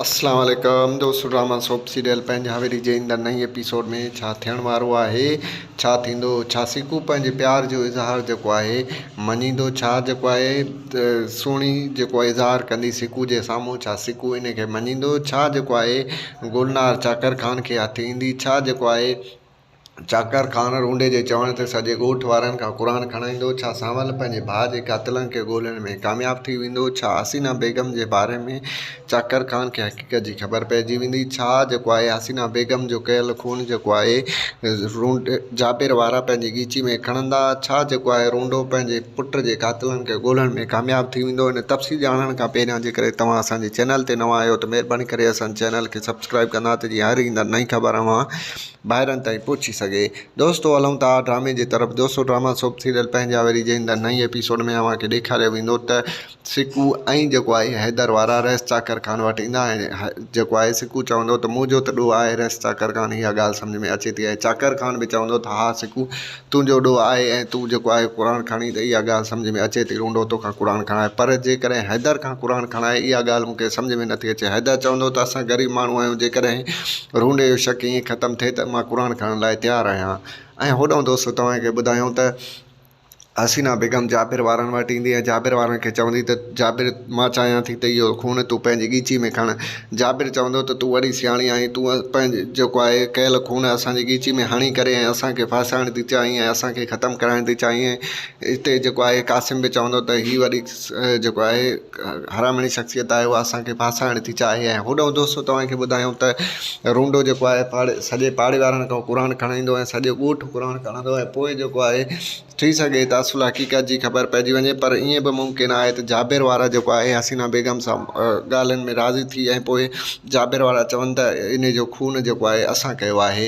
اسلام عليڪم دوستو ڊراما سوپ سيريل پنهنجي حويلي جي ايندڙ نئين ايپيسوڊ ۾ ڇا ٿيڻ وارو آهي ڇا ٿيندو ڇا سيڪو پنهنجي پيار جو اظهار جيڪو آهي مڃيندو ڇا جيڪو آهي سهڻي جيڪو اظهار ڪندي سيڪو جي سامهون ڇا سيڪو ان کي مڃيندو ڇا جيڪو آهي گلنار چاڪر خان کي هٿ ايندي ڇا جيڪو آهي چاڪر خان رونڊي جي چوڻ تي سڄي ڳوٺ وارن کان قرآن کڻائيندو؟ ڇا سانول پنهنجي ڀاء جي قاتلن کي ڳولڻ ۾ ڪامياب ٿي ويندو؟ ڇا حسينا بيگم جي باري ۾ چاڪر خان کي حقيقت جي خبر پئجي ويندي؟ ڇا جيڪو آهي حسينا بيگم جو ڪيل خون جيڪو آهي رونڊ جابر وارا پنهنجي ڳيچي ۾ کڻندا؟ ڇا جيڪو آهي رونڊو پنهنجي پٽ جي قاتلن کي ڳولڻ ۾ ڪامياب ٿي ويندو؟ ان تفصيل ڄاڻڻ کان پهريان جيڪڏهن توهان اسان جي چينل تي نوان آهيو ته مهرباني ڪري اسان جي چينل کي سبسڪرائب ڪندا ته جيئن هر ايندڙ نئين خبر اوهان ڀائرن تائين پهچي سگهي. دوستو هلون ٿا ڊرامي جي طرف دوستو ڊراما سوپ سيريل پنهنجا وري جي ايندڙ نئين ايپيسوڊ ۾ اوهان کي ڏيکاريو ويندو ته سڪو ۽ جيڪو آهي حيدر وارا رئيس چاڪر خان وٽ ايندا ۽ جيڪو آهي سڪو چوندو ته منهنجو ته ڏوهه آهي رئيس چاڪر خان اها ڳالهه سمجهه ۾ اچي ٿي ۽ چاڪر خان به چوندو ته ها سڪو تنهنجو ڏوهه آهي ۽ تون جيڪو آهي قرآن کڻي ته اها ڳالهه سمجهه ۾ اچي ٿي رونڊو توکان قرآن کڻائي پر جيڪڏهن حيدر کان قرآن کڻائي اها ڳالهه مون کي سمجهه ۾ نٿي اچي حيدر چوندو ته اسان غريب ماڻهو آهيون جيڪڏهن رونڊي جو شڪ ائين ختم ٿئي ته مان قرآن کڻڻ لاء تيار آهيان ۽ هوڏانهن دوستو توهان کي ٻڌايون ته حسينا بيگم جابر وارن وٽ ايندي ۽ جابر وارن کي چوندي ته جابر مان چاهيان ٿي ته اهو خون تون پنهنجي ڳيچي ۾ کڻ. جابر چوندو ته تون وڏي سياڻي آهين تون پنهنجي جيڪو آهي ڪيل خون اسان جي ڳيچي ۾ هڻي ڪري ۽ اسان کي ڦاسائڻ ٿي چاهين ۽ اسان کي ختم ڪرائڻ ٿي چاهين اتي جيڪو آهي قاسم به چوندو ته هي وڏي جيڪو آهي حرامڻي شخصيت آهي اها اسان کي ڦاسائڻ ٿي چاهي ۽ هوڏانهن دوستو توهان کي ٻڌايون ته رونڊو جيڪو آهي پاڙي سڄي پاڙي وارن کان قرآن کڻائيندو ۽ سڄو ڳوٺ قرآن کڻندو ۽ پوء جيڪو آهي ٿي سگهي ته اصل حقيقت جي خبر پئجي وڃي پر ائين به ممڪن آهي ته جابر وارا جيڪو آهي حسينا بيگم سان ڳالهين ۾ راضي ٿي ۽ پوء جابر وارا چون ته ان جو خون جيڪو آهي اسان ڪيو آهي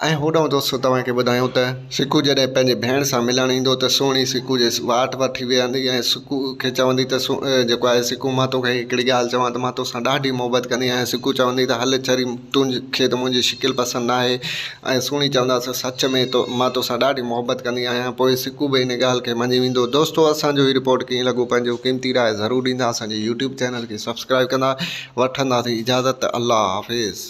۽ هوڏانهن دوستو توهان کي ٻڌايون ته سڪو جڏهن پنهنجي ڀيڻ سان ملڻ ايندو ته سهڻي سڪو جي واٽ وٺي ويهندي ۽ سڪو کي چوندي ته جيڪو آهي سڪو مان توکي هڪڙي ڳالهه چوان ته مان توسان ڏاڍي محبت ڪندي آهيان سڪو چوندي ته هل چري تنهنکي ته منهنجي شڪل پسند ناهي ۽ سهڻي چونداس سچ ۾ تو مان توسان ڏاڍي محبت ڪندي آهيان پوء سڪو به ان ڳالهه کي مڃي ويندو دوستو اسان جو هي رپورٽ ڪيئن لڳو پنهنجو قيمتي راء ضرور ڏيندا اسان جي يوٽيوب چينل کي سبسڪرائب ڪندا وٺنداسين اجازت الله حافظ.